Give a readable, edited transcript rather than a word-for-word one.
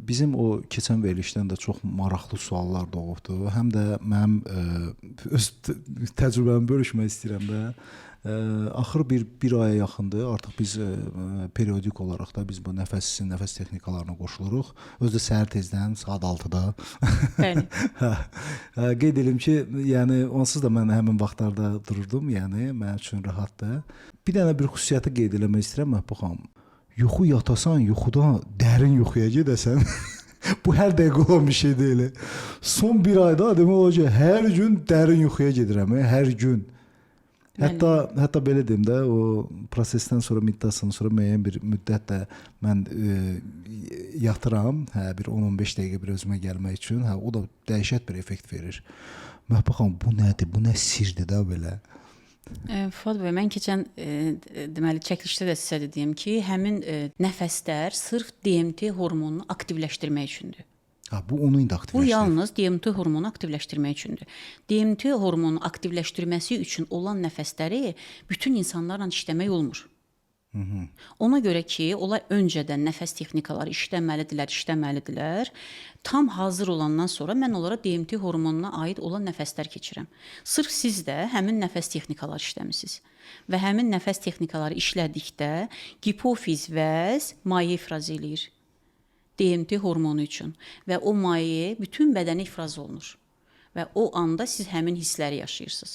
Bizim o keçən verilişdən də çox maraqlı suallar doğubdu. Həm də mənim öz təcrübəmi bölüşmək istəyirəm də. Axır bir aya yaxındır. Artıq biz periodik olaraq da biz bu nəfəs texnikalarına qoşuluruq. Özü də səhər tezdən saat 6-da. Bəli. Hə, qeyd edim ki, yəni onsuz da mən həmin vaxtlarda dururdum, yəni mənim üçün rahatdır. Bir dənə bir xüsusiyyəti qeyd eləmək istəyirəm Məhbub xanım. Yuxu yatasan, yuxuda dərin yuxuya gedəsən. Bu hər dəqiqə olan bir şey deyil. Son bir ayda demək olar ki, hər gün dərin yuxuya gedirəm, hər gün. Hətta belə deyim də, o prosesdən sonra, meditasiyadan sonra müəyyən bir müddət də mən yatıram, hə, bir 10-15 dəqiqə bir özümə gəlmək üçün. Hə, o da dəhşət bir effekt verir. Məhbub xanım, bu nədir? Bu nə sirdir də belə? Fuad bəy, mən keçən deməli çəkilişdə də sizə dediyim ki, həmin nəfəslər sırf DMT hormonunu aktivləşdirmək üçündür. Ha, bu onu indi Bu aktivləşdirir. yalnız DMT hormonu aktivləşdirmək üçündür. DMT hormonu aktivləşdirməsi üçün olan nəfəsləri bütün insanlarla işləmək olmur. Ona görə ki, onlar öncədən nəfəs texnikaları işləməlidirlər. Tam hazır olandan sonra mən onlara DMT hormonuna aid olan nəfəslər keçirəm. Sırf siz də həmin nəfəs texnikaları işləmisiniz. Və həmin nəfəs texnikaları işlədikdə gipofiz vəz maye ifraz eləyir. DMT hormonu üçün və o maye bütün bədənə ifraz olunur. Və o anda siz həmin hissləri yaşayırsınız.